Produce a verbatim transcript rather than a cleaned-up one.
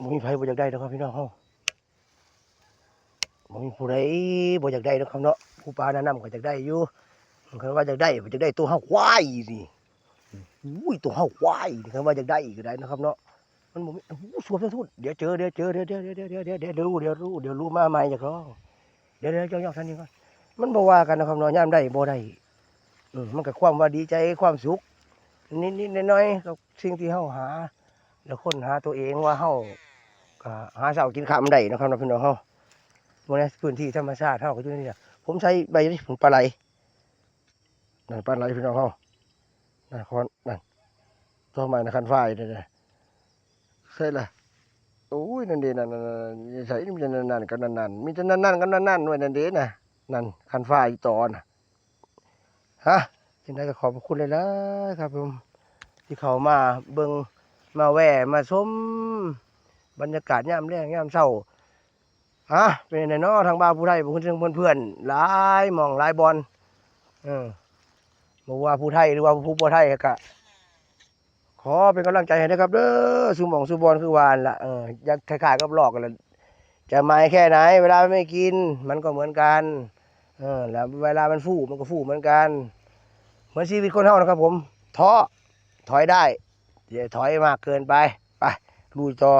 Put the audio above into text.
บ่มีไผบ่อยากได้ดอกครับพี่น้องเฮา บ่มีผู้ใดบ่อยากได้ดอกครับเนาะ ผู้ปลาหน้าน้ำก็อยากได้อยู่ คันว่าอยากได้ อยากได้ตัวเฮาควายนี่ อุ้ย ตัวเฮาควายนี่ คันว่าอยากได้อีกก็ได้นะครับเนาะ มันบ่มี โอ้โห สวมซะสุด เดี๋ยวเจอ เดี๋ยวเจอ เดี๋ยว เดี๋ยว เดี๋ยว เดี๋ยว เดี๋ยว เดี๋ยวรู้ เดี๋ยวรู้ เดี๋ยวรู้มาใหม่อยากลอง เดี๋ยว เดี๋ยว เดี๋ยว เดี๋ยว ท่านนี้ก่อน มันบ่ว่ากันนะครับเนาะ ยามได้บ่ได้ อืม มันก็ความว่าดีใจ ความสุข นิดๆ น้อยๆ กับสิ่งที่เฮาหา แล้วค้นหาตัวเองว่าเฮาก็หาเช้ากินค่ำได้นะครับเนาะพี่น้องเฮา บ่ในพื้นที่ธรรมชาติเฮาก็อยู่นี่ล่ะ ผมใส่ใบนี่ ผมปลาไหล นั่นปลาไหลพี่น้องเฮา นั่นคอน นั่น ต่อไม้นะ คันฝ้ายนี่นะ ใส่ละ โอ้ย นั่นเด้ นั่นๆๆ ใส่ มีแต่นั่นๆ กับนั่นๆ มีแต่นั่นๆ กับนั่นๆ ไว้นั่นเด้นะ นั่น คันฝ้ายต่อน่ะ ฮะ จั่งใดก็ขอบพระคุณหลายๆ ครับผม ที่เข้ามาเบิ่ง มาแวะ มาชม บรรยากาศยามแลงยามเช้า ฮะ เป็นจั่งใดน้อ ทางบ่าวผู้ไทย พวกเพื่อนๆ หลายหม่องหลายบ่อน เออ บ่ว่าผู้ไทยหรือว่าผู้บ่ไทยก็ ขอเป็นกำลังใจให้นะครับเด้อ สู่หม่องสู่บ่อนคือว่าหั่นล่ะ เออ อยากคล้ายๆ กับลอกกันล่ะ จะไหม้แค่ไหน เวลามันไม่กิน มันก็เหมือนกัน เออ แล้วเวลามันฟู่ มันก็ฟู่เหมือนกัน เหมือนชีวิตคนเฮานะครับผม ท้อ ถอยได้ อย่าถอยมากเกินไป ไป ลุยต่อ